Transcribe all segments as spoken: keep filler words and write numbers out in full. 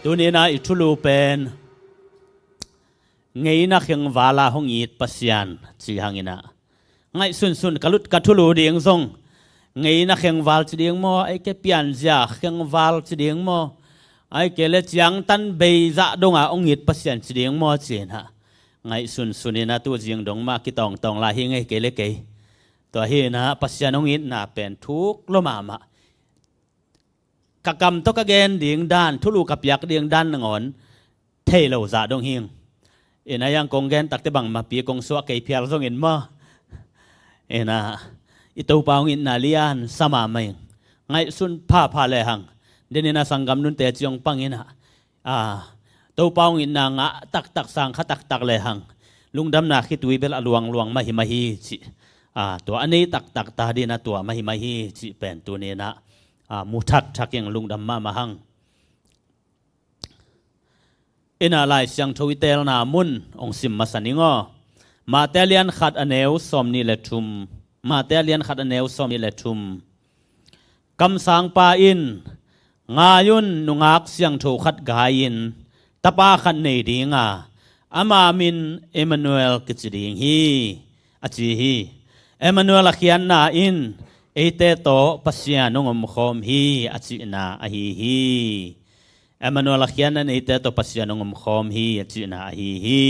Tuni-in ah i thulu pen ngeina khengval ah hong it Pasian ci hangin ah, ngaihsunsun ka lut ka thulu ding zong ngeina khengval ci ding maw, ahih kei leh pianzia khengval ci ding maw, ahih kei leh ciangtan bei zah dongah hong it Pasian ci ding maw ci-in ah, ngaihsunsun in ah tu zing dong mah kitawngtawng lai hi ing, ahih kei leh kei. Tua hi-in ah Pasian hong itna pen thuk lua mahmah. Ka kam tawh ka gen ding dan, thulu ka piak ding dan nangawn thei lo zah dong hi ing. In ah, a yang kong gen takteh bangmah pi kong suah kei phial zongin maw, in ah, i Topa hong itna lian sa mahmah ing. Ngaihsun phapha lehang, den in ah sanggam nunte ci hong pang in ah, a, Topa hong itna ngah taktak, sang kha taktak lehang, lungdamna khitui bel a luangluang mahimah hi cih, a, tua a nei taktak ta ding in ah tua mahimah hi cih pen tuni-in ah, a, mu thakthak ing, lungdam mahmah hang. In ah Lai Siangtho i teelna mun hong sim masa ning aw. Mate a lian khat a neu sawmnih le thum. Mate a lian khat a neu sawmnih le thum. Kamsangpa in, "Ngai un, nungak siangtho khat gai-in tapa khat nei ding a, ama min Emmanuel kici ding hi," a ci hi. Emmanuel a khiatna in, "Eite tawh Pasian hong omkhawm hi," a cihna ahi hi. Emmanuel a khiatna in, "Eite tawh Pasian hong omkhawm hi," a cihna ahi hi.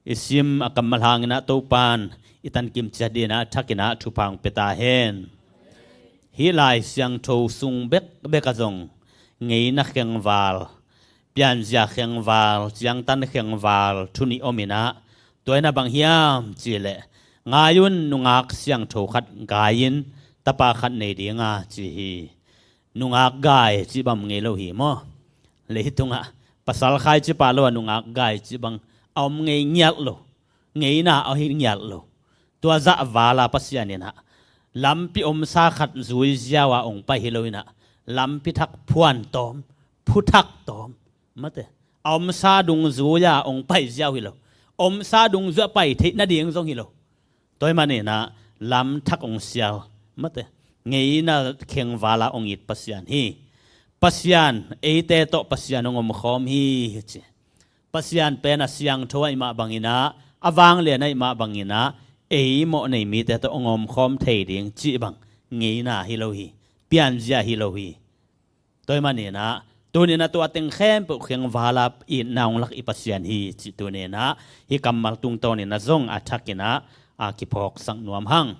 I sim a kammal hangin ah Topa'n i tankim ciat dingin ah a thakin ah thupha hong pia ta hen. Hih Lai Siangtho sung bekbek ah zong ngeina khengval, pianzia khengval, ciangtan khengval thu nih om in ah, tua in ah bang hiam cih leh, "Ngai un, nungak siangtho khat gai-in tapa khat nei ding a," ci hi. Nungak gai cih bang om ngei lo hi maw? Leitungah pasal khai cih pah lo a nungak gai cih bang a om ngei ngiat lo. Ngeina a hi ngiat lo. Tua zah val a Pasian in ah lampi omsa khat zui ziau a hong pai hi lo in ah, lampi thak phuan tawm, phu thak tawm, mate, a omsa dungzui a hong pai ziau hi lo. Omsa dungzui a pai theih nading zong hi lo. Tua ahih manin ah lam thak hong sial, mate, ngeina khengval ah hong it Pasian hi. Pasian, "Eite tawh Pasian hong omkhawm hi," ci. Pasian pen a siangtho ahih mah bangin ah, a vanglian ahih mah bangin ah, ei mawhnei mite tawh hong omkhawm thei ding cih bang ngeina hi lo hi. Pianzia hi lo hi. Tua ahih manin ah, tuni-in ah tua teng khempeuh khengval a itna hong lak i Pasian hi cih tuni-in ah hih kammal tungtawnin ah zong a thakin ah a kiphawksak nuam hang.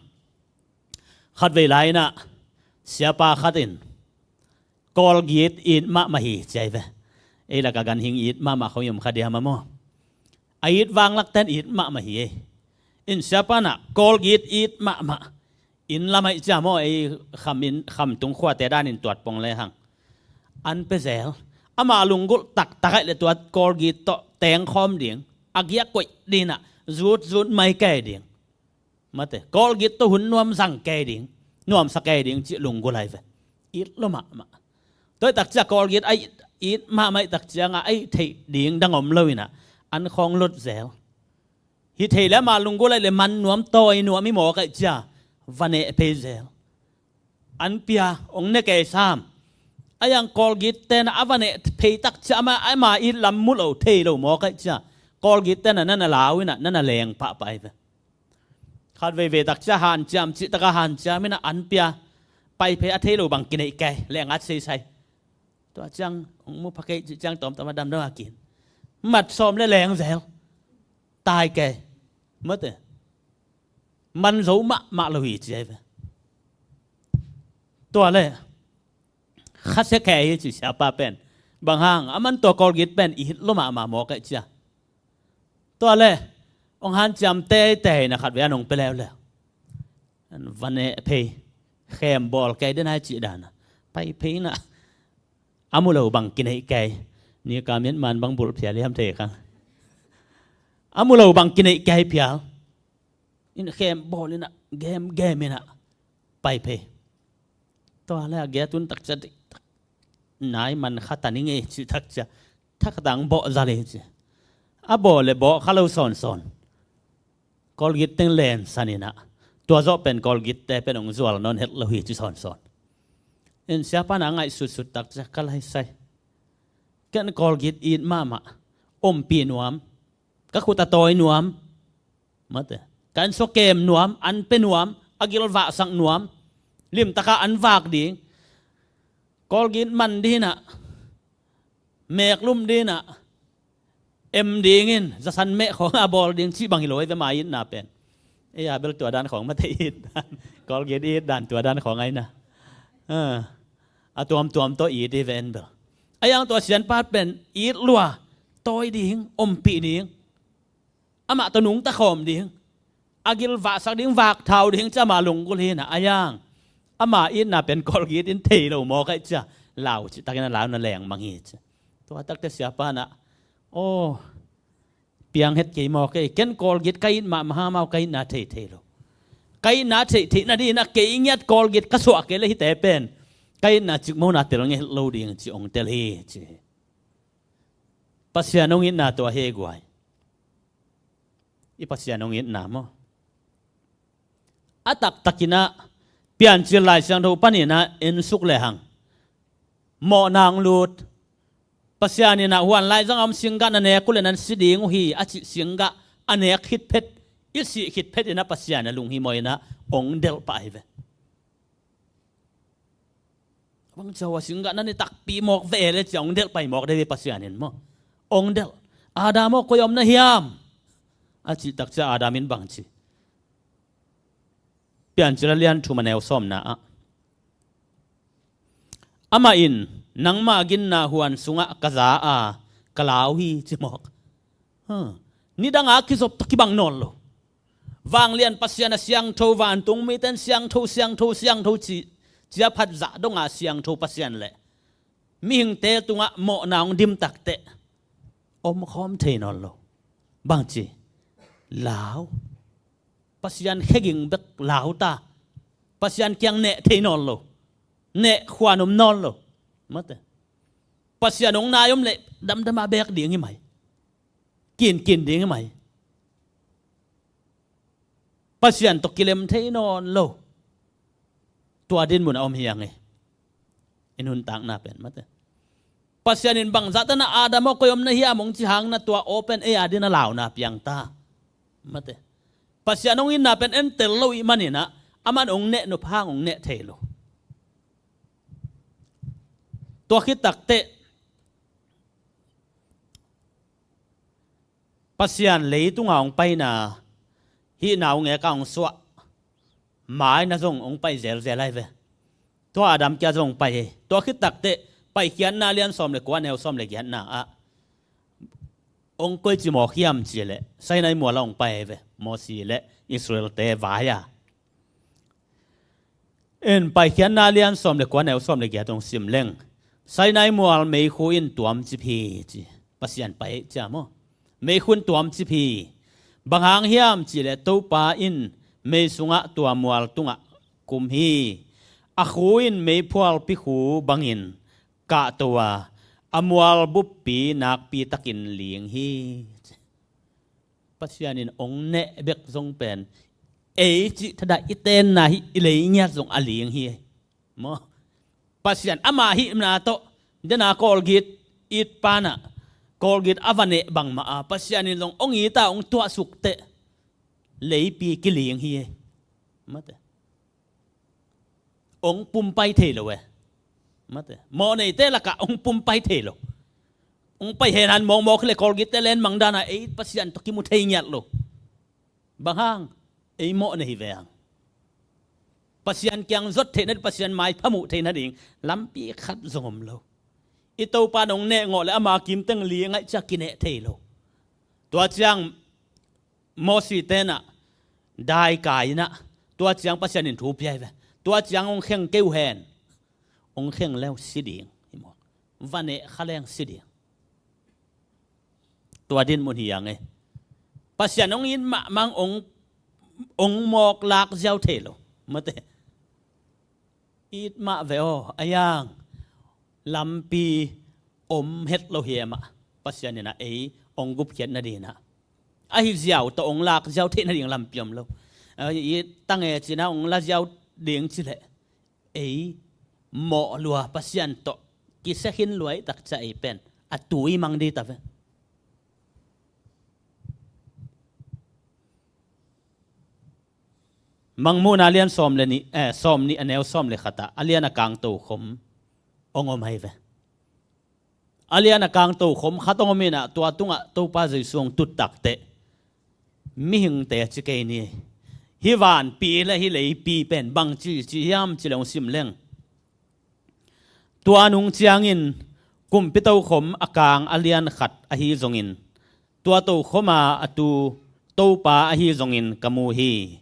Khatvei lai-in ah siapa khat in, "Colgate it mahmah hi," ci ahi ve. Ei lakah ganhing it mahmah khawng i om kha diam a maw? A it vanglakte'n it mahmah hi ei. In siapa in ah Colgate it mahmah. Inn lam ahih ciang maw, ei kham inn, khamtung khuate danin tuat pong lehang, an pia zel. Ama lunggulh taktak ahih leh tua Colgate tawh tengkhawm ding, a giak koih ding in ah, zutzut mai kei ding, mate, Colgate tawh hun nuam zang kei ding, nuamsa kei ding cih lunggulh ahi ve. It lua mahmah. Tua ahih tak ciang Colgate a it, it mahmah ahih tak ciangah a it theih ding dang om lo in ah, an khawng lut zel. Hi thei leh ama lunggulh ahih leh man nuam, tawi nuam hi mawk ahih ciang va neh phei zel. An pia, hong ne kei sam. A yang Colgate-te'n ah a va neh phei tak ciang ama, ama it lam mu lo, thei lo mawk ahih ciang, Colgate-te'n ah na na lau in ah, na na leng pahpah ahi ve. Khat veivei tak ciang hanciam cih tak a hanciam in ah an pia, pai phei, a thei lo bang kineih kei, leh ngat seisai. Tua ciang hong mu pha kei cih ciang tawmtawm a damdam a kin. Mat sawm leh leng zel. Tai kei, mate. Man zo mahmah lo hi ci ahi ve. Tua leh khasia kei hi ci siapa pen. Bang hang, a man tua Colgate pen it lua mahmah mawk ahih ciang. Tua leh hong hanciam teitei in ah khatvei an hong pia leuleu. An va neh phei, khem bawl kei den ahi cih dan a, pai phei in ah, a mu lo bang kineih kei. Nika miat man bang bulh phial hiam thei kha. A mu lo bang kineih kei phial. In khem bawl in ah, gemgem in ah, pai phei. Tua leh a giat un tak ciang, "Nai, man kha ta ning ei," ci tak ciang, thakhatang bawh zal hi ci. A bawh leh bawh kha lo sawnsawn. Colgate teng lensan in ah, tua zawh pen Colgate-te pen hong zual nawn het lo hi ci sawnsawn. In siapa in ah ngaihsutsut tak ciang, "Ka laisai, Ken Colgate it mahmah. Ompih nuam. Ka khut a tawi nuam. Mate. Ka an sua kem nuam, an pe nuam, a gilvahsak nuam. Limtaka an vak ding. Colgate man dinah. Meklum dinah. Em dingin, zasan meh khawng a bawl ding cih bang hi lo hi ve ama itna pen. Ei a bel tua dan khawng mate it dan. Colgate it dan tua dan khawng aina. A tuamtuam tawh it hi ve en bel. A yang tua sianpa pen it lua, tawi ding, ompih ding. Amah tawh nungta khawm ding. A gilvahsak ding, vak thau ding, ci ama lunggulh hinah a yang. Ama itna pen Colgate in thei lo mawk aih cia. Lau cihtakin a lau na lengmang hi ci. Tua takte siapa nah. Aw. Piang het kei mawk ei. Ken Colgate ka it mahmah hamau ka itna thei thei lo. Ka itna thei thei nadinah kei ngiat Colgate ka suah kei le hite pen. Ka itna cikmona tel nge het lo ding ci ong tel hi ci. Pasian ong itna tua hi guai. I Pasian ong itna maw. A taktakinah Piancil Lai Siangtho paninah en suk lehang. Mawhna ong lut. Pasian inah huan laizang a om singgah na nek uh le nan si ding uh hi a cih singgah a nek khit phet, i sih khit phet inah Pasian a lunghimawh inah ong delh pah hi ve. Bang cia hua singgah nan i takpi mawk ve e le cia ong delh pai mawk de ve Pasian in maw. Ong delh. Adam aw koi om na hiam? A cihtak cia Adam in bang ci. Piancil a lian thum a neu sawmna ah. Amah in nangma ginna huan sungah ka za a ka lau hi ci mawk. Nidanga kizop tawh kibang nawn lo. Vanglian Pasian a siangtho, vantung miten siangtho, siangtho, siangtho ci, cia phat zah donga siangtho Pasian le mihingte tungah mawhna ong dim takteh omkhawm thei nawn lo. Bangci lau. Pasian kheging bek lau ta. Pasian kiang neh thei nawn lo. Neh khuan om nawn lo. Mate. Pasian ong nai om leh damdama bek ding hi mai. Kinkin ding hi mai. Pasian tawh kilem thei nawn lo. Tua dinmun a om hi ang e. I nuntakna pen mate. Pasian in bangzah tana Adam aw koi om na hiam ong ci hang na tua aw pen ei a din a launa piang ta. Mate. Pasian ong itna pen en tel lo ih maninah aman ong neh nop hang ong neh thei lo. Tua khit takteh Pasian leitunga hong paina hihna hong eka hong suah. Maina zong hong pai zelzel ahi ve. Tua Adam kia zong hong pai hi. Tua khit takteh Paikhiatna lian sawm le kua neu sawm le giatna ah hong koici mawk hiam ci leh Sinai mual ah hong pai ahi ve. Mosi le Israelte vai a En Paikhiatna lian sawm le kua neu sawm le giat hong sim leng Sinai mual meikhu in tuamcip hi ci. Pasian pai cia maw? Meikhu in tuamcip hi. Bang hang hiam ci le Topa in mei sungah tua mual tungah kum hi. A khu in meiphualpi khu bangin kahto a a mual buppi nakpi takin ling hi. Pasian in ong neh bek zong pen ei cih thadah i tenna hi i lei ngiat zong a ling hi. Maw? Pasian ama hihna tawh dena Colgate it pana Colgate a va neh bangmah a Pasian in zong ong ita ong tuahsuk teh leipi kiling hi. Mate. Ong pumpai thei lo e. Mate. Mawh neite lakah ong pumpai thei lo. Ong pai henan mawkmawk le Colgate te len mangdana ei Pasian tawh kimu thei ngiat lo. Bang hang ei mawh nei hi ve ang. Pasian kiang zot theih nading Pasian maipha muh theih nading lampi khat zong om lo. I Topa nong neh ngawh le ama kimteng li ngaih cia kineh thei lo. Tua ciang Mosi tenah daikai inah tua ciang Pasian in thu piai ve. Tua ciang hong kheng kei uh hen. Hong kheng leu si ding. Hi maw? Va neh kha leng si ding. Tua din mun hi ang e. Pasian hong in mahmang hong hong mawk lak ziau thei lo. Mate. It mah ve aw a yang lampi om het lo hi e mah Pasian inah ei hong gupkhiat nadinah ahi ziau tawh hong lak ziau theih nading lampi om lo. It tange cinah hong la ziau ding cileh ei mawh lua Pasian tawh kisia khin lua ih takcia ei pen a tui mang dih ta ve. Mangmuhna a lian sawm le nih, eh, sawm nih a neu sawm le khat ah a lian a kang tokhom hong om hi ve. A lian a kang tokhom khat hong om in ah tua tungah Topa Jesu hong tut takteh mihingte a ci kei ni. Hih vanpi le hih leipi pen bangci ci hiam ci le hong sim leng. Tua nung ciangin kumpi tokhom a kang a lian khat ahi zongin tua tokhom a a tu Topa ahi zongin ka mu hi.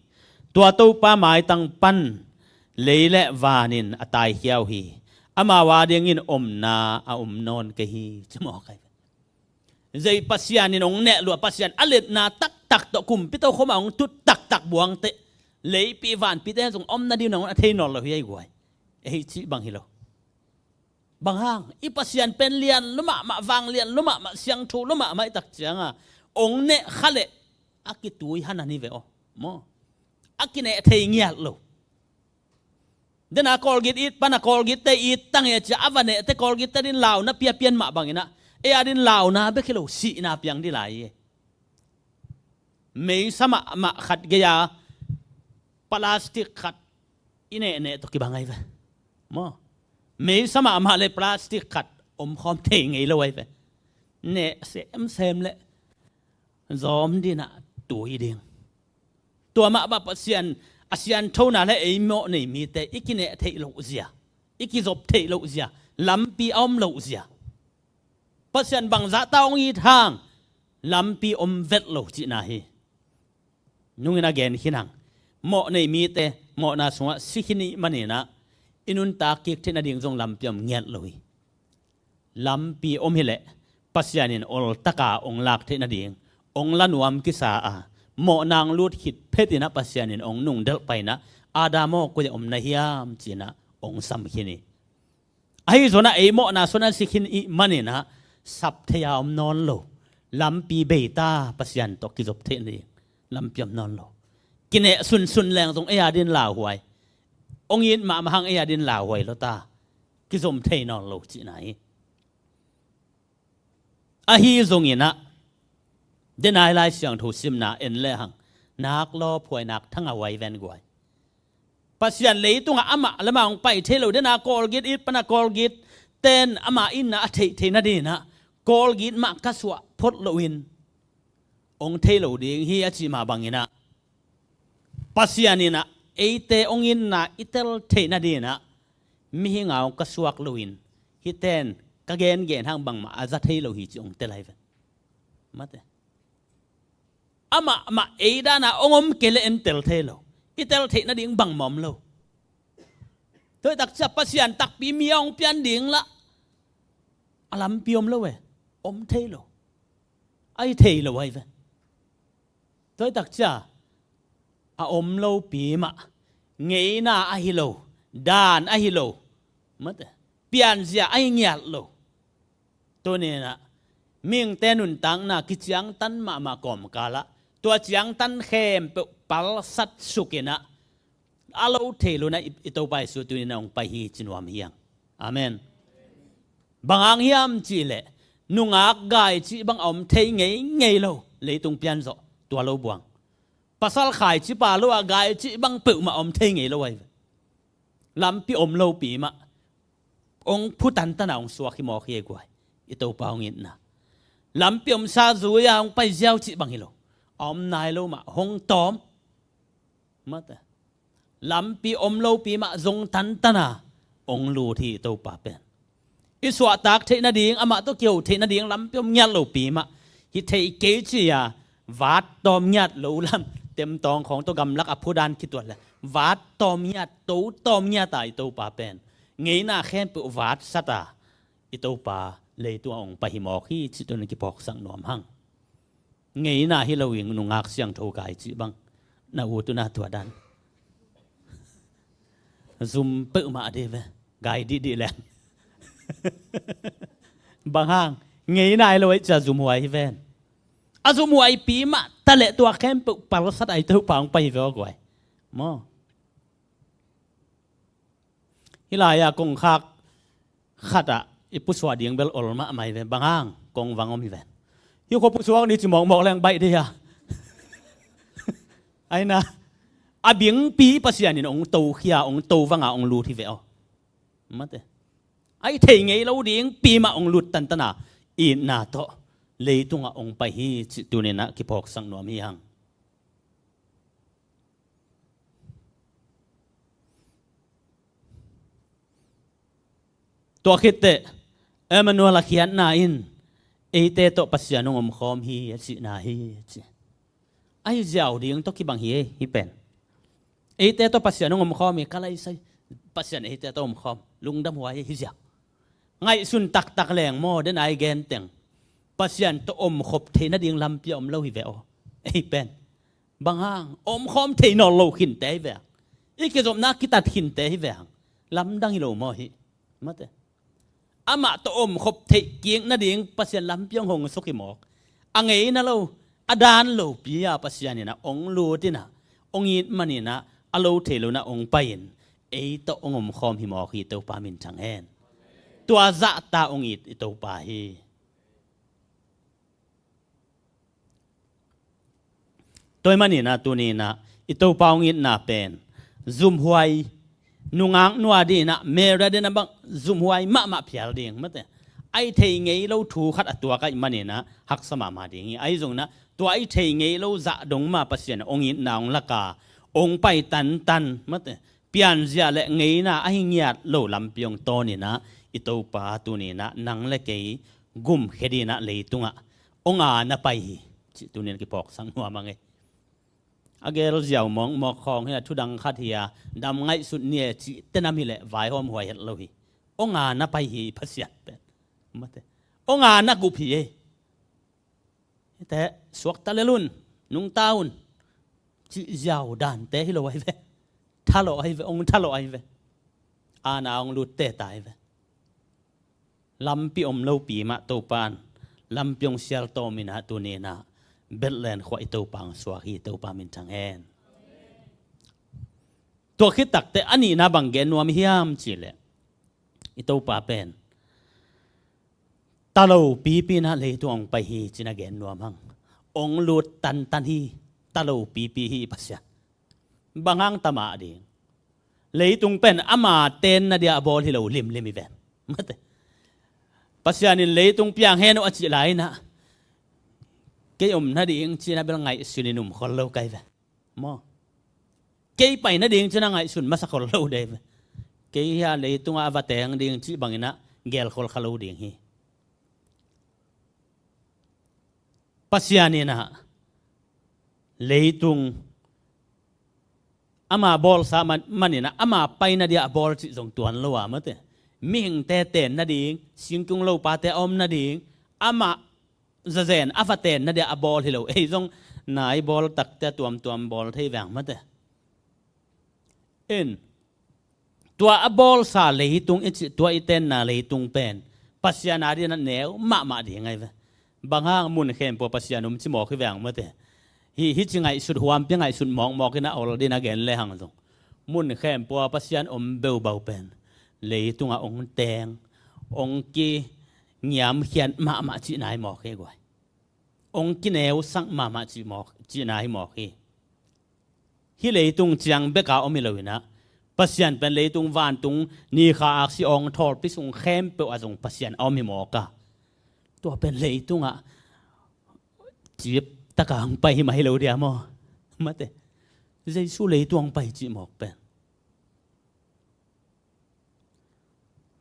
Tua Topa maitang pan lei le van in a taikhia uh hi. Amau a dingin omna a om nawn kei hi, ci mawk hi. Zei Pasian in hong neh lua, Pasian a letna taktak tawh kumpi tokhom a hong tut taktak buangteh leipi vanpite zong omna ding nangawn a thei nawn lo hi ei guai. Ei cih bang hi lo. Bang hang, i Pasian pen lian lua mahmah, vang lian lua mahmah, siangtho lua mahmah i tak cianga hong neh kha leh a kitui hanan hi ve aw. Maw? A kineh thei ngiat lo. Dena Colgate it pana Colgate te it tang e cia a va nehte Colgate te din launa pia pian mah bangin ah ei a din launa bek hi lo, sihna piang dih lai hi. Meisa mahmah khat gei-a plastic khat i nehneh tawh kibang ahi ve. Maw? Meisa mahmah le plastic khat omkhawm thei ngei lo ahi ve. Neh semsem le zawm dinah tui ding. Tua mah bang Pasian a sianthona le ei mawh nei mite i kineh theih loh zia, i kizop theih loh zia, lampi a om loh zia. Pasian bangzah ta hong it hang lampi om vet lo cihna hi. Nungin a gen khin hang. Mawh nei mite mawhna sungah si khin ih maninah i nuntak kik theih nading zong lampi om ngiat lo hi. Lampi om hileh Pasian in oltaka ong lak theih nading ong la nuam kisa a, mawhna ong lut khit phetinah Pasian in ong nungdelh painah, Adam aw, koi-ah om na hiam? Cinah ong sam khin hi. Ahi zonah ei mawhna suan a si khin ih maninah sap thei-a om nawn lo. Lampi beita Pasian tawh kizop theih nading lampi om nawn lo. Kineh sunsun leng zong ei a din lauhuai. Ong it mahmah hang ei a din lauhuai lo ta. Kizom thei nawn lo cihna hi. Ahi zonginah denai Lai Siangtho simna en lehang nak lawphuai, nak thangah huai ven guai. Pasian leitungah amah le amah hong pai thei lo, dena Colgate it pana Colgate ten amah inna a theih theih nadinah Colgate mah ka suah phot loin hong thei lo ding hi a cih mah banginah Pasian inah eite hong inna i tel theih nadinah mihing a hong ka suak loin hiten ka gengen hang bangmah a za thei lo hi ci hong tel ahi ve. Mate. Amah mah ei dana hong om kei le en tel thei lo. I tel theih nading bangmah om lo. Tua hi takcia Pasian takpi mi a hong pian ding lah a lampi om lo e. Om thei lo. Ahi thei lo ahi ve. Tua hi takcia a om lopi mah ngeina ahi lo, dan ahi lo, mate, pianzia ahi ngiat lo. Tuninah mihingte nuntakna kiciangtan mahmah kawmkalah tua ciangtan khempeuh palsat sukinah a lo thei lunah i, i Topa Jesu tuninah hong pai hi ci nuam hiang. Amen. Bang hang hiam cihleh nungak gai cih bang a om thei ngeingei lo, leitung pianzawh tua lo buang. Pasal khaici pa lo a gai cih bang peuhmah a om thei ngei lo ahi ve. Lampi om lopi mah hong phu tantana hong suak hi mawk hi ei guai. I Topa hong itna lampi omsa zui-a hong pai ziau cih bang hi lo. A om nai lo mah hong tawm. Mate. Lampi om lopi mah zong tantana hong lut hi i Topa pen. I suahtak theih nading, amah tawh kiho theih nading lampi om ngiat lopi mah hi thei kei ci-a vat tawm ngiat lo lam, temtawng khawng tawh gamlak a phudan kituat le vat tawm ngiat, to tawm ngiat a i Topa pen ngeina khempeuh vatsat a i Topa leitungah hong pai hi mawk hi cih tawh na kiphawksak nuam hang. Ngeina hi loin nungak siangtho gai cih bang na ut una tua dan. Zum peuhmah dih ve. Gai dihdih leng. Bang hang ngeina hi lo ei cia zumhuai hi ven. A zumhuaipi mah taleh tua khempeuh palsat a i Topa hong pai hi ve aw guai. Maw? Hih lai-a kongkhak khatah I pusuah ding bel ol mahmah hi ve, bang hang kong vang om hi ve. Hi kho pusuak ni ci mawkmawk leng baih dei a. Aina, a bingpi Pasian in ong tokhia, ong to vanga ong lut hi ve aw. Mate. Ai thei ngei lo dingpi mah ong lut tantana, itna tawh leitungah ong pai hi cih tuninah kiphawksak nuam hi hang. Tua khitteh Emmanuel a khiatna in eite tawh Pasian hong omkhawm hi a cihna hi a ci. Ahi ziau ding tawh kibang hi ei, hi pen. Eite tawh Pasian hong omkhawm hi, ka laisai. Pasian eite tawh omkhawm, lungdam huai hi ziau. Ngaihsun taktak leng maw, den ai genteng Pasian tawh omkhop theih nading lampi a om lo hi ve aw. Ei pen. Bang hang, omkhawm thei nawn lo khinte hi ve hang. I kizopna kitat khinte hi ve hang. Lamdang hi lo maw hi. Mate. Amah tawh omkhop theih kik nading Pasian lampi hong hong suk hi mawk. A ngeina lo, a dan lopi a Pasian inah ong lut inah, ong it man inah, a lo thei lo inah ong pai-in ei tawh ong omkhawm hi mawk hi, Topa minthang hen. Tua zahta ong it i Topa hi. Tua hi maninah tuninah i Topa hong itna pen zumhuai, nungak nua dinah, Mary dinah bang zumhuai mahmah phial ding mate. Ai thei ngei lo thu khat a tuak ahi maninah haksa mahmah ding hi. Ahi zonginah tua ai thei ngei lo zah dong ma Pasian hong itna hong laka hong pai tantan mate. Pianzia le ngeina ahi ngiat lo lampi hong tawninah i Topa tuninah nang le kei gumkhia dinah leitungah hong a na pai hi cih tunin kiphawksak nuam a ngei. A gel ziau mawkmawk khawng hi a, thudang khat hi a, dam ngaihsut ni e cih tenam hileh vaihawm huai het lo hi. Hong a na pai hi Pasian pen. Mate. Hong a na gup hi ei. Hite suakta lel un, nungta un cih ziau dante hi lo ahi ve. Thalawh ahi ve, hong thalawh ahi ve. Ana hong lutte ta ahi ve. Lampi om lopi mah Topan lampi hong sialtawm inah tuninah Bethlehem khua i Topa hong suak hi, Topa minthang hen. Tua khit takteh a nihna bang gen nuam hiam cihleh i Topa pen talo pipi inah leitung hong pai hi cina gen nuam hang. Hong lut tantan hi, talo pipi hi i Pasian. Bang hang ta mah ding. Leitung pen ama tenna dia a bawl hi lo limlim i ven. Mate. Pasian in leitung piang hen uh a cih lai inah kei om nading cina bel ngaihsun in um khol lo kai ve. Maw. Kei pai nading cina ngaihsun masa khol lo dei ve. Kei hia leitungah a va teng ding cih banginah gel khol kha lo ding hi. Pasian inah leitung ama bawlsa man, maninah ama paina dia a bawl cih zong tuan lo a mate. Mihingte ten nading, singkung lopate a om nading, ama zazen a va ten nadia a bawl hi lo. Ei zong nai bawl takte a tuamtuam bawl thei veng mate. In tua a bawlsa leitung i cih tua i tenna leitung pen Pasian a dinah neu mahmah ding ahi ve. Bang hang mun khempua Pasian um ci mawk hi veng mate. Hi, hi ci ngaihsut huampi ngaihsut mawkmawk inah ol dinah gen le hang zong mun khempua Pasian om beubau pen leitungah ong teng, ong ki ngiamkhiat mahmah cihna hi mawk hi guai. Ong kineusak mahmah cih mawk, cihna hi mawk hi. Hih leitung ciang beka om hi loinah Pasian pen leitung vantung nikha aksi awng thawlpi sung khempeuh a zong Pasian a om hi mawk a. Tua pen leitungah cip taka hong pai hi mah hi lo dia maw? Mate. Jesu leitung hong pai cih mawk pen.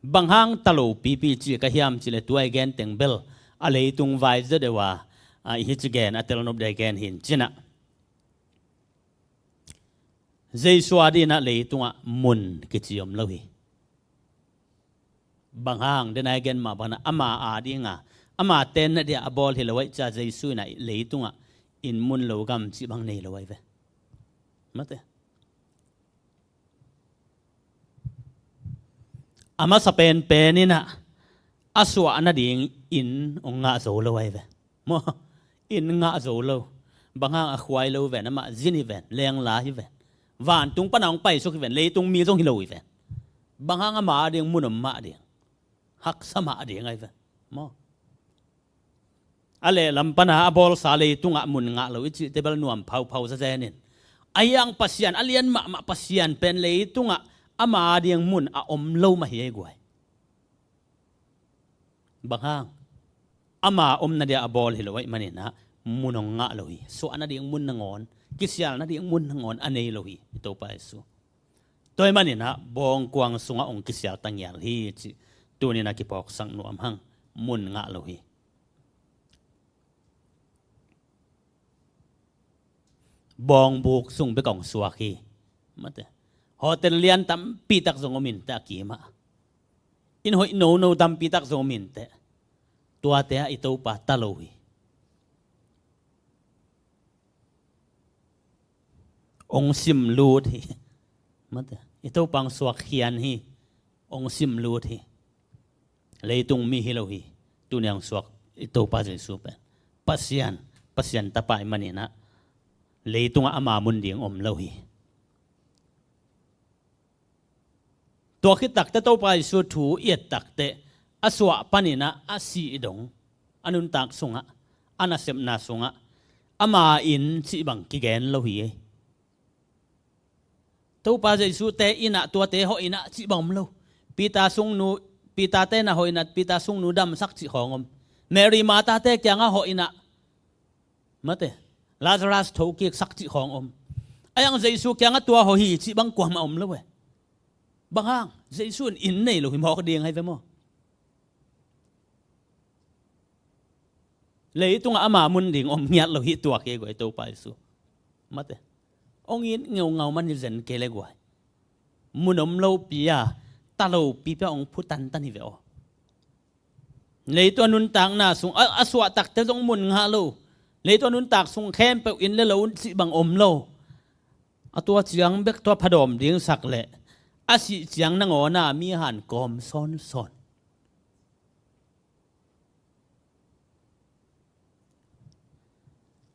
Bang hang talo pipi ci ka hiam cileh tua i gen teng bel a leitung vai zaw deuh a, a i hi ci gen a telnop dei gen hin cinah Jesu a dinah leitungah mun kici om lo hi. Bang hang dena i gen mah banah ama a dinga ama tenna dia a bawl hi lo aih cia Jesu inah leitungah inn mun lo gam cih bang nei lo ahi ve. Mate. A masa penpen inah a suah nading inn hong ngah zo lo ahi ve. Maw, inn ngah zo lo. Bang hang a khuai lo ven, amah zin hi ven, lengla hi ven. Vantung pana hong paisuk hi ven, leitung mi zong hi lo hi ven. Bang hang ama a ding mun om mah ding. haksa mah ding ahi ve. Maw? A lehlam pana a bawlsa leitungah mun ngah lo i cihte bel nuam phauphau zazen in, a hiang Pasian, a lian mahmah Pasian pen leitungah ama ding mun a om lo mah hi ei guai. Bang hang? Ama omna dia a bawl hi lo ahih maninah mun hong ngah lo hi. Suah nading mun nangawn, kisial nading mun nangawn a nei lo hi i Topa Jesu. Tua ahih maninah bawngkuang sungah hong kisial tangial hi cih tuninah kiphawksak nuam hang. Mun ngah lo hi. Bawngbuk sung bek hong suak hi. Mate. Hotel lian tampi tak zong om inteh a kimah. Inn hoih nono tampi tak zong om inteh. Tuate ah i Topa ta lo hi. Hong simlut hi. Mate. I Topa hong suak khian hi. Hong simlut hi. Leitung mi hi lo hi. Tuni hong suak i Topa Jesu pen Pasian, Pasian tapa ahih maninah leitungah ama mun ding om lo hi. Tua khit takteh Topa Jesu thu i et takteh a suah paninah a sih dong a nuntak sungah, a nasepna sungah ama inn cih bang kigen lo hi. Topa Jesu te innah tuate hawh innah cih bang om lo. Peter sungnu, Peter te na hawh innah Peter sungnu damsak cih khawng om. Mary Martha te kiangah hawh innah, mate, Lazarus thokiksak cih khawng om. A hiang Jesu kiangah tua hawh hi cih bang kuamah om lo e. Bang hang? Jesu in inn nei lo hi mawk ding ahi ve maw? Leitungah ama mun ding om ngiat lo hi tuak hi guai Topa Jesu. Mate. Hong it ngeungau man hi zen kei le guai. Mun om lopi a, ta lopipi a hong phu tantan hi ve aw. Leitung a nuntakna sung a, a suah takte zong mun ngah lo. Leitung a nuntak sung khempeuh inn le lo cih bang om lo. A tua ciang bek tua phadawm dingsak leh a sih ciang nangawna mi han kawm sawnsawn.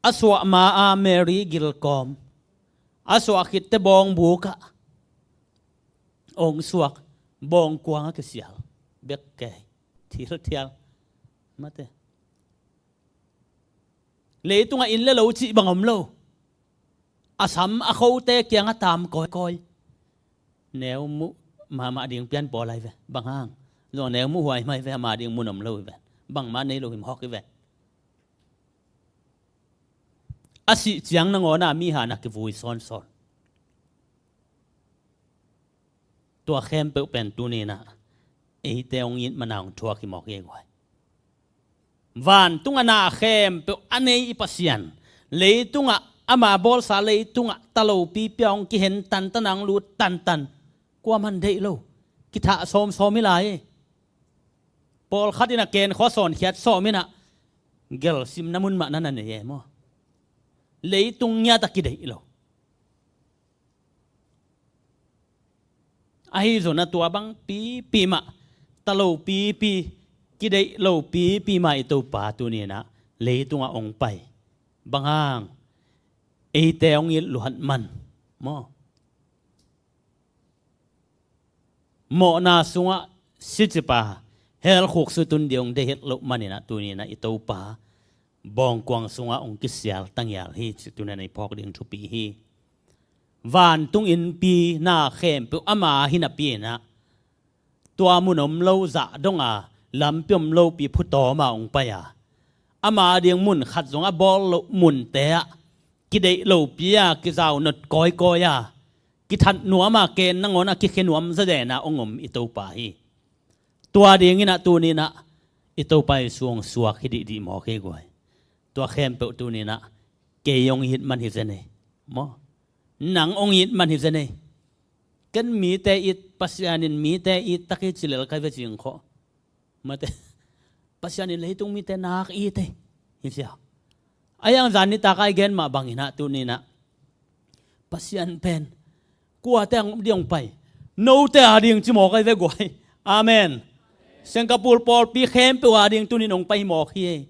A suah ma-a Mary gilkawm, a suah khitte bawngbukah hong suak, bawngkuang a kisial bek kei thilthial. Mate. Leitungah inn le lo cih bang om lo. A sam a khote kiangah tam kawikawi. Neu muh mahmah ding pian pawl ahi ve. Bang hang? Zong neu muh huai mai ve, ama ding mun om lo hi ve. Bangmah nei lo hi mawk hi ve. A sih ciang nangawna mi han a kivui sawnsawn. Tua khempeuh pen tuninah eite hong it mana hong thuak hi mawk hi guai. Vantung a na khempeuh a nei i Pasian, leitungah ama bawlsa leitungah ta lopipi a hong kihen tantan a hong lut tantan. Kuaman deih lo. Kithah sawmsawm hi lai. Pawlkhat in a ken khua sawnkhiat sawm in a gelsimna mun mah na na nei e maw? Leitung ngiat a kideih lo. Ahi zong a tua bang pipi mah, ta lo pipi, kideih lo pipi mah i Topa tuni in a leitungah hong pai. Bang hang? Eite hong it luat man maw? Mawhna sungah sicipa helkhuk sutun ding hong deih het loh man in a tuni in a i Topa bawngkuang sungah hong kisial tangial hi ci tuni in a i phawk ding thupi hi. Vantung innpi na khempeuh ama hi napi in a tua mun om lo zah dong a lampi om lopi phutawm a hong pai a, ama ding mun khat zong a bawl loh munte ah kideih lopi a kizau not kawikawi a, kithat nuam a ken nangawn a kikhia nuam zazen a hong om i Topa hi. Tua ding in a tuni in a i Topa Jesu hong suak hi dihdih mawk hi guai. Tua khempeuh tuni in a kei hong it man hi zen ei maw? Nang hong it man hi zen ei. Ken mite it, Pasian in mite it tak hi ci lel kai ve cing khawh. Mate. Pasian in leitung mite nak it ei hi sia. A hiang zan nitak a i gen mah bang in a tuni in a Pasian pen kuate a ding hong pai? Note a ding ci mawk ai ve guai. Amen. Singapore pawlpi khempeuh a ding tuni in hong pai mawk hi ei.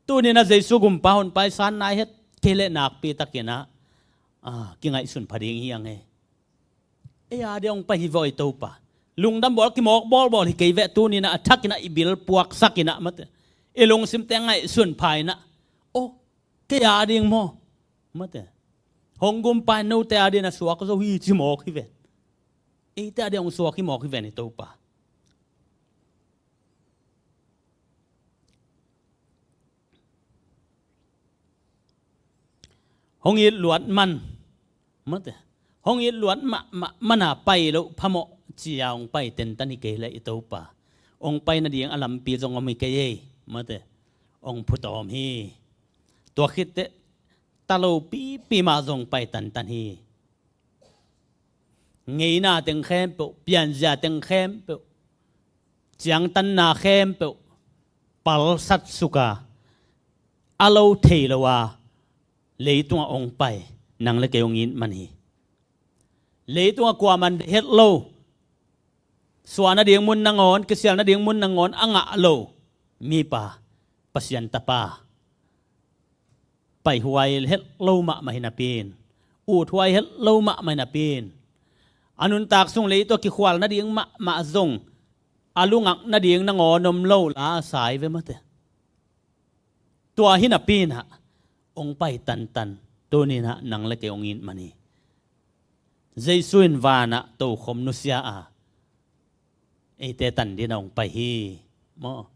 Tuni in a Jesu gumpa honpa i san nai het kei leh nakpi tak in a, a, kingaihsun pha ding hi ang ei. Ei a ding hong pai hi vawh i Topa. Lungdam bawl kimawk bawlbawl hi kei veh, tuni-in ah a thakin ah i bil puaksak in ah mate, i lungsimte ngaihsun pha in ah, aw, kei a ding maw, mate, hong gumpa in note a dingin a suak zo hi ci mawk hi ven. Eite a dingin hong suak hi mawk hi ven i Topa. Hong it luat man, mate, hong it luat mahmah man a pai loh phamawh ci-a hong pai tentan hi kei leh i Topa, hong pai nading a lampi zong om hi kei ei, mate, hong phutawm hi. Tua khit teh ta lopipi mah zong pai tantan hi. Ngeina teng khempeuh, pianzia teng khempeuh, ciangtanna khempeuh palsat suk a, a lo thei lo a leitungah hong pai nang le kei hong it man hi. Leitungah kuaman deih het lo, suah nading mun nangawn, kisial nading mun nangawn a ngah lo mipa, Pasian Tapa, paihuai het lo mahmah hi napi in, uthuai het lo mahmah hi napi in, a nuntak sung leitungah kikhual nading mahmah zong a lungak nading nangawn om lo la a sa hi ve mate. Tua hi napi in ah hong pai tantan, tuni-in ah nang le kei hong it man hi. Jesu in vanah tokhom nusia a, eite tan dingin ah hong pai hi, maw.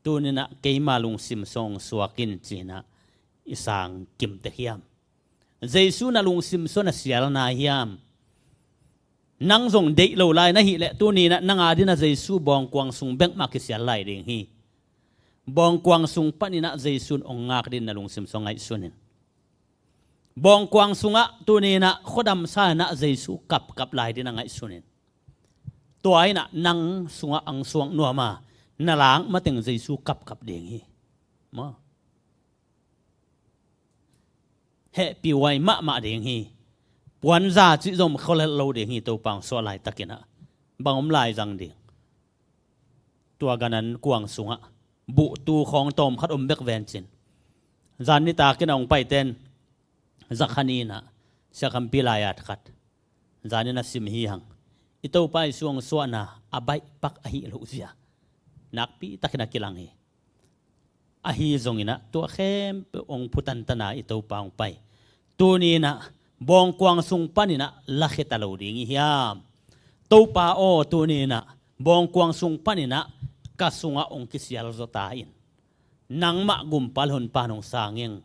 Tuni-in ah keima lungsim sung suak in ci-in ah i sang kim tek hiam? Jesu na lungsim sung na sial nai hiam? Nang zong deih lo lai na hih leh tuni-in ah nang a dingin ah Jesu bawngkuang sung bek mah kisial lai ding hi. Bawngkuang sung panin ah Jesu in hong ngak dingin na lungsim sung ngaihsun in. Bawngkuang sungah tuni-in ah khuadam sa-in ah Jesu kapkap lai dingin ah ngaihsun in. Tua in ah nang sungah ang suak nuam a, na lak mateng Jesu kapkap ding hi, maw. Hehpihhuai mahmah ding hi. Puanza cih zong kholhel lo ding hi, Topa hong suah laitakin ah. Bang om lai zang ding? Tua Ganan kuang sungah buhtu khawng tawmkhat om bek ven cin. Zan nitakin a hong paiten zakha ni-in ah Sia Khampi lai-at khat zanin a sim hi hang. I Topa Jesu hong suahna a baihpak ahi lohzia nakpi takin a kilang hi. Ahi zongin ah tua khempeuh hong phutantan a i Topa hong pai. Tuni-in ah bawngkuang sung panin ah lakhia ta lo ding i hiam? Topa aw, tuni-in ah bawngkuang sung panin ah ka sungah hong kisial zaw ta in. Nangmah gumpa le honpa hong sang ing.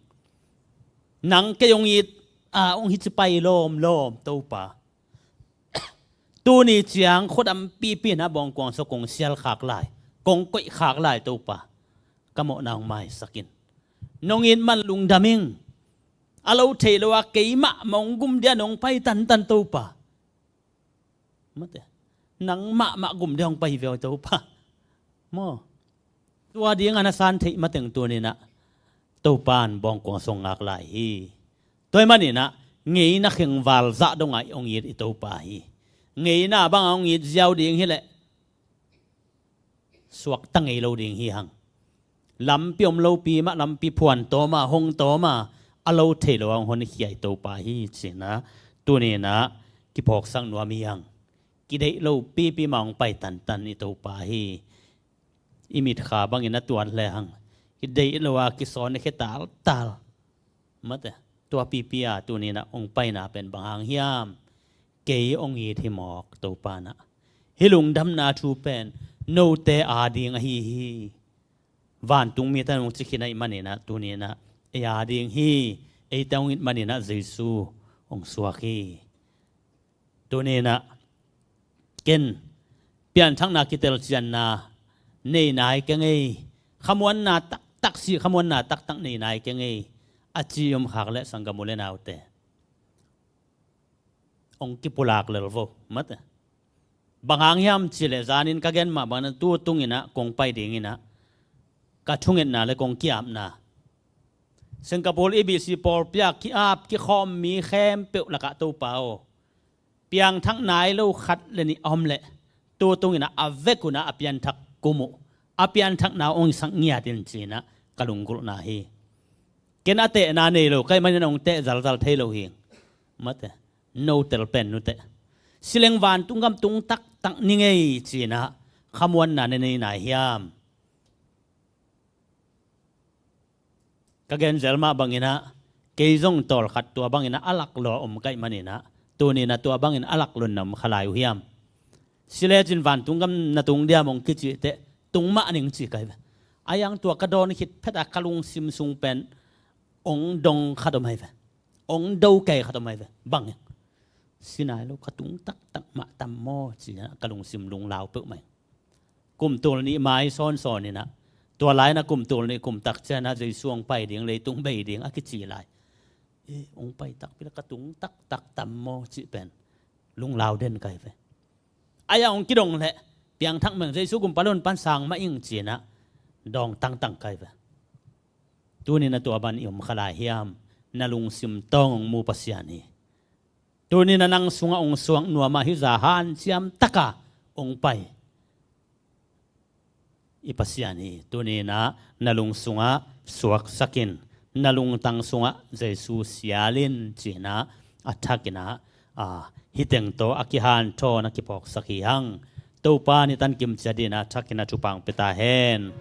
Nang kei hong it a, hong hi ci pai lawmlawm Topa. Tuni ciang khuadam pipi-in ah bawngkuang sung kong sial khak lai, kong koih khak lai Topa, ka mawhna hong maisak in. Nong it man lungdam ing. A lo thei lo a keimah mah hong gum dingin hong pai tantan Topa. Mate. Nangmah mah gum dingin hong pai hi ve aw Topa, maw. Tua dingin a na san theih mateng tuni-in ah Topa in bawngkuang sung ngak lai hi. Tua ahih manin ah ngeina khengval zah dongah hong it i Topa hi. Ngeina bangah hong it ziau ding hi leh suakta ngei lo ding hi hang. Lampi om lopi mah lampi phuan tawm a, hong tawm a, a lo thei lo a hong honkhia i Topa hi ci-in ah tuni-in ah kiphawksak nuam hi hang. Kideih lopipi mah hong pai tantan i Topa hi. I mitkha bangin a tuat le hang, kideih lo a kisawn a khia taltal. Mate. Tua pipi a tuni-in ah hong paina pen bang hang hiam? Kei hong it hi mawk Topa in ah. Hih lungdamna thu pen note a ding ahi hi. Vantung mite in hong ci khin ahih manin ah tuni-in ah ei a ding hi. Eite hong it manin ah Jesu hong suak hi. Tuni-in ah ken pianthakna kitelcianna nei nai keng ei, khamuanna taktak si, khamuanna taktak nei nai keng ei, a ci om khak leh sanggam u le naute, hong kipulak lel vo mate. Bang hang hiam cih leh zanin ka gen mah bangin ah tu tungin ah kong pai dingin ah ka thungetna le kong ki-apna, Singapore E B C pawlpi ah ki-ap kikhawm mi khempeuh lakah Topa aw, piangthak nai lo khat le nih a om leh tu tungin ah a vek un ah a pianthak kum uh, a pianthakna uh hong sak ngiat in ci-in ah ka lunggulhna hi. Ken a tehna nei lo ka hih manin ah hong teh zalzal thei lo hi. Mate. Note pen nuteh. Sileng vantung gam tung taktak ni ngei cinah khamuanna na nei nai hiam? Ka genzel mah banginah kei zong tawlkhat tua banginah a laklua om kaih maninah tuninah tua bangin a laklun na om kha lai uh hiam? Silecin vantung gam na tung diam hong kicih teh tung mah ning ci kai ve. A yang tua ka dawn khit phetah ka lungsim sung pen ong dong khat om ai ve. Ong do kei khat om ai ve. Bangin sinai lo ka tung taktak mah tam maw cinah ka lungsim lunglau peuh mai. Kum tul nih mai sawnsawn inah tua lai na kum tul nih kum tak cianah Jesu hong pai ding, leitung bei ding a kici lai. E, hong pai takpi la ka tung taktak tam maw cih pen lunglau den kai ve. A ya hong kidong leh piangthak meng Jesu gumpa lon pan sang mah ing cinah dawng tangtang kai ve. Tuninah tua ban i om kha lai hiam? Na lungsim tawng hong mu Pasian hi. Tuninah nang sungah hong suak nuamah hizah hanciam taka hong pai i Pasian hi. Tuninah na lung sungah suaksakin na lungtang sungah Jesu sialin cinah a thakinah a hiteng tawh a kihanthawn a kiphawksak hi hang. Topa ni tankim ciat dinah a thakinah thupang pia ta hen.